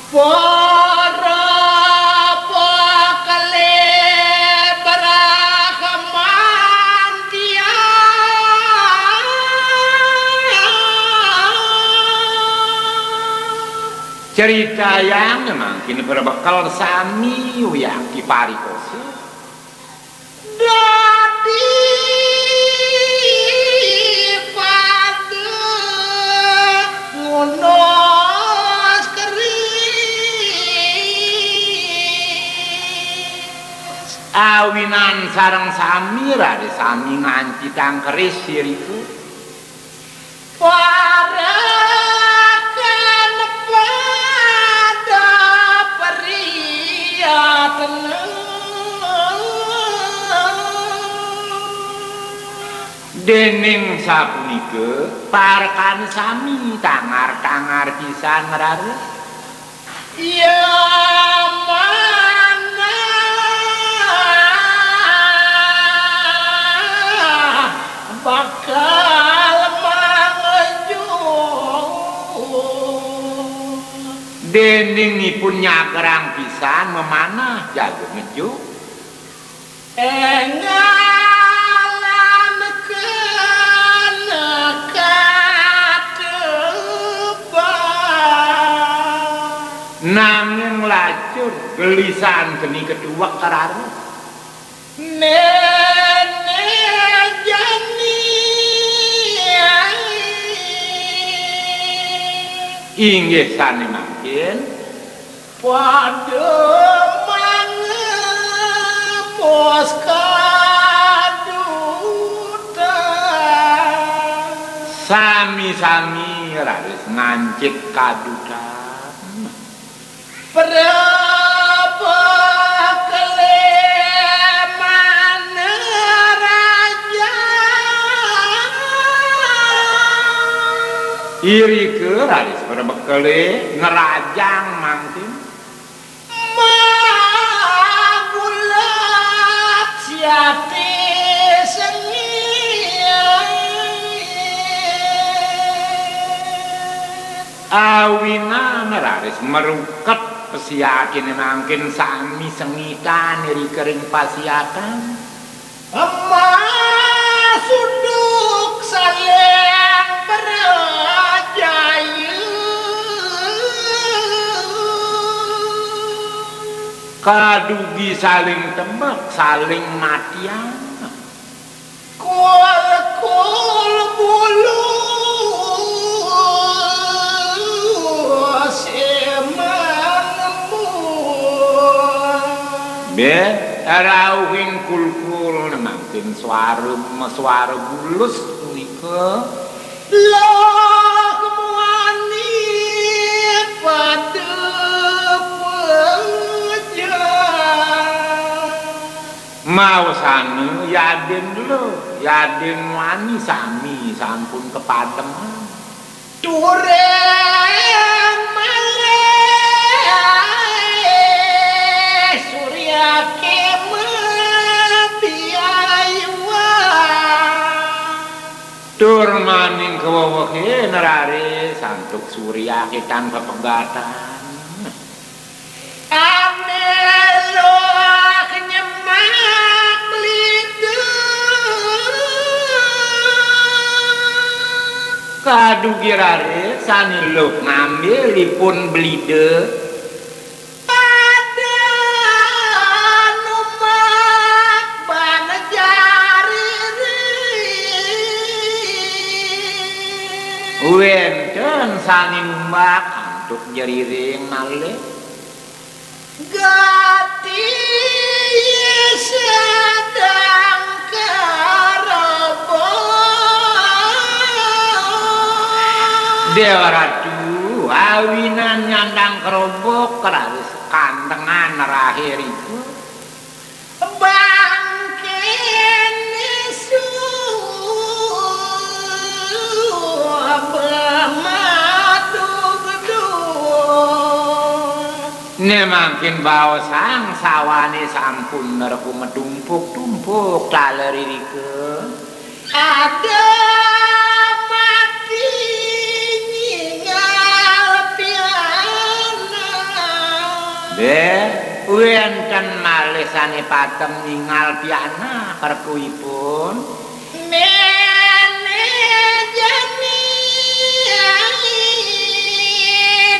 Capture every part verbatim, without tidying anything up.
Para pakelé Brahmantiya. Critayang mangkin para bekel sami wiakti parikosa. Dadi pada ngunos keris. Awinan sareng sami raris sami ngancitang keris irika. Parekan pada priyatna. Déning sapunika, parekan sami tangar-tangar pisan raris. Ya manah bakal mangejuk. Déning ipun nyagrang pisan mamanah jaga ngejuk. Énggalan kena katebak. Nanging lacur gelisan geni ketuwek raris. Néné jani. Inggih sané mangkin. Pada mangemos kadutan. Sami-sami raris ngancit kadutan. Prabakala maneraja. Irika raris prabakala ngrajang mangkin. Magulat siati sengit. Awinan raris maruket pasiatiné mangkin sami sengitan irika ring pasiatan. Emas suduk saling berjaya. Kadugi saling tebek, saling matiang. Kul-kul bulu semanmu. Bé, rauhing kulkul mangkin suara, suara bulus punika. Lakmani pada pejah. Maosana yadin luh, yadin muani sami sampun kapademan. Tureng malih Surya Kema biayuan. Tur maning kawewehé neraris antuk Surya Ketang pepegatan. Ané luh nyemak blida. Kadugi raris sané luh ngambil ipun blida. Pada numbak ban jari. Wénten sané numbak antuk jeriring malih. Gati sedang kerobok. Déwa Ratu, awinan nyandang kerobok, raris kantengan rahé rika. Bangkén isu bemadugdug. Né mangkin baosang sawané sampun nerku medumpuk-dumpuk taler irika. Ada mati nyingal pianak. Eh, wénten malih sané padem ningal pianak reguipun. Néné jani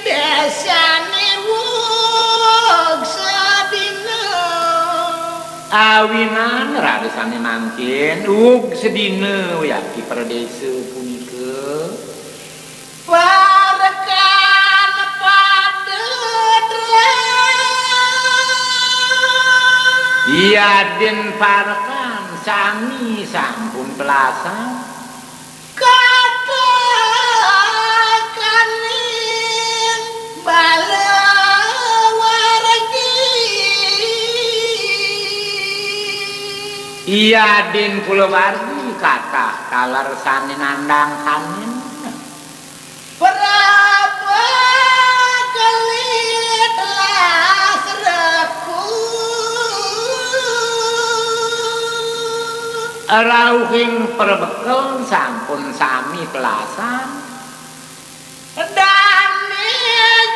dasané wuk sadina. Awinan rarisane mangkin, wuk sedina wiakti pradesa punika. Parekan pada telah. Yadin parekan sami sampun pelasan. Katakaning bala wargi. Yadin kulawargi katah taler sane nandang kanin. Prabakali telah sreku. Rauhing perbekel sampun sami pelasan. Dane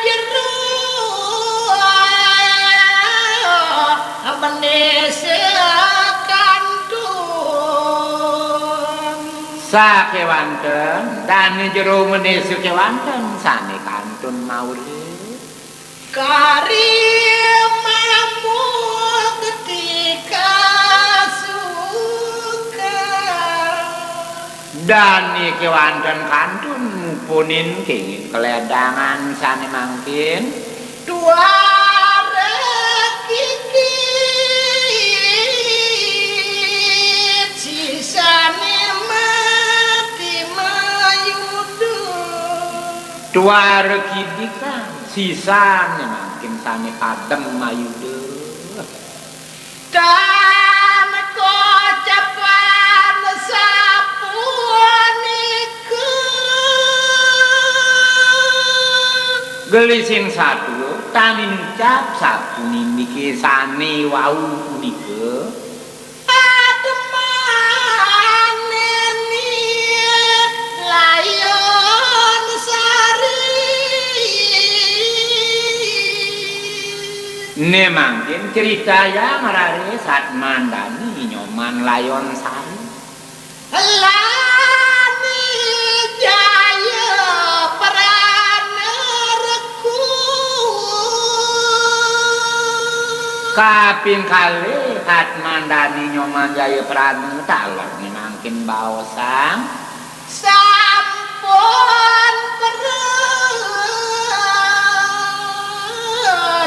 jero bendese kantun. Sakewanten, dane jero bendese kewanten sane kantun maurip. Kari mamuk tika suka. Dane kewanten kantun mupunin kenging keledangan sane mangkin. Tuara kikit sisane mati mayuda. Tuara kidikan sisane mangkin sane padem mayuda. Tan kocapan sapunika. Gelising satua tan inucap sapuniki sane wau punika. Ademaneni layon sari. Ne mangkin critayang raris Atmandani Nyoman Layon Sari. Lani Jaya Prana Reku. Kaping kalih Atmandani Nyoman Jaya Prana taler ne mangkin baosang. Sampun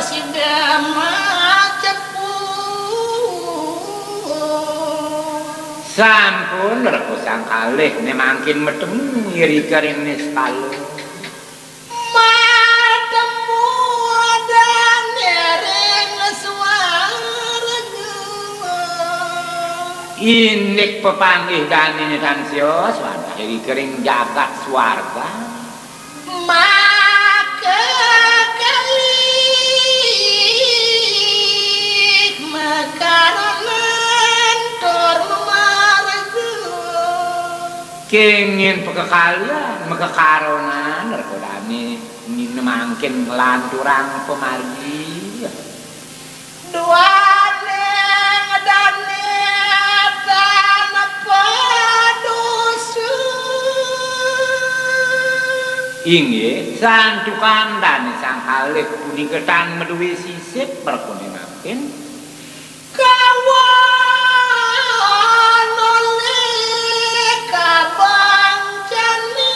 prasida macepu. Sampun reku sang kalih ne mangkin matemu iri karing niskala. Matemu dane ring swarga. Indik pepanggih danene tan sios wantah iri karing jagat swarga. Maka kalih makaronan tur mamarga. Kenging pakakalian makakaronan reku dane nine mangkin nglanturang pamargi. Duaning dane tan padusu. Inggih, santukan dane sang kalih punika tan maduwe sisip, reku ne mangkin. Kawan oleh kabang jani.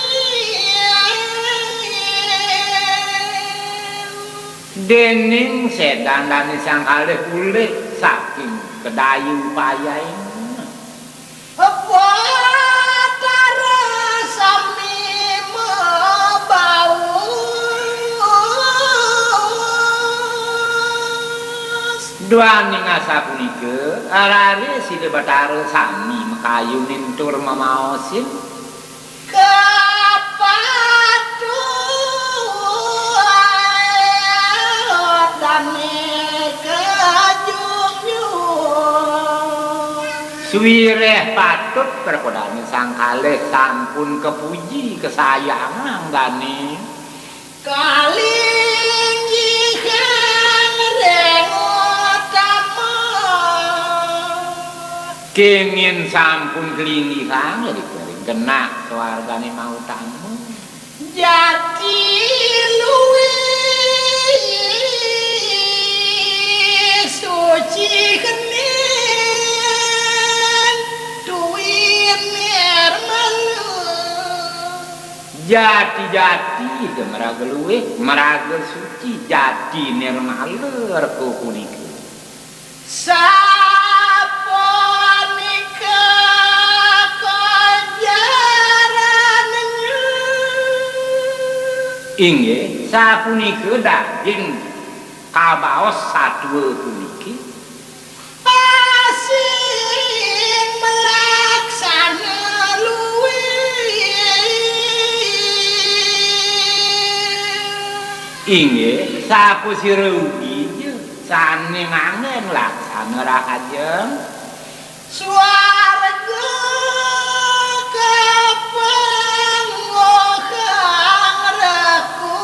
Dening sedan dane sang kalih ulih saking kedayu payaing. Batara sami mabaos. Duaning asapunika, raris Ida Batara sami makayunin tur mamaosin. Kapatuh dane kajunjung. Swireh patut prakodane sang kalih sampun kapuji kasayangang dane. Kalinggihan Kenging sampun kelinggihang, ya dikering genah swargane mautama. Jati luwih suci kening duwin nirmala. Jati-jati maraga luwih, maraga suci, jati nirmala reka punika. Sapunika kajarannya. Inggih, sapunika daging kabaos satua puniki. Asing malaksana luwih. Inggih, sapasira ugi ja sane nganggen laksana rahajeng. Swarga kapanggohang reku.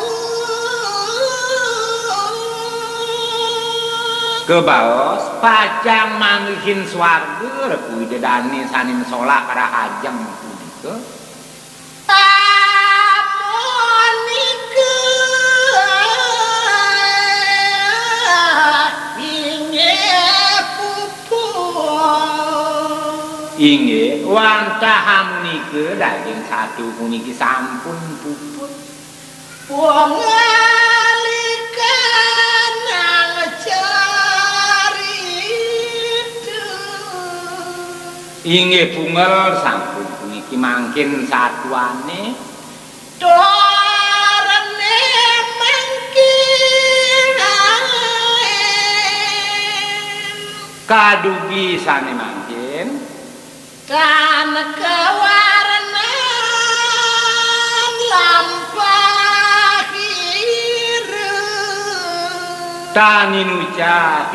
Kabaos pacang manggihin swarga reku Ida Dane sane masolah rahajeng punika. Amunika inggih puput. Inggih, wantah amunika daging satua puniki sampun puput. Pungalikanang carita. Inggih pungel sampun puniki mangkin satuane. Torne mangkin. Kadugi sane mangkin. Tan kawarnan lampah ira. Tan inucap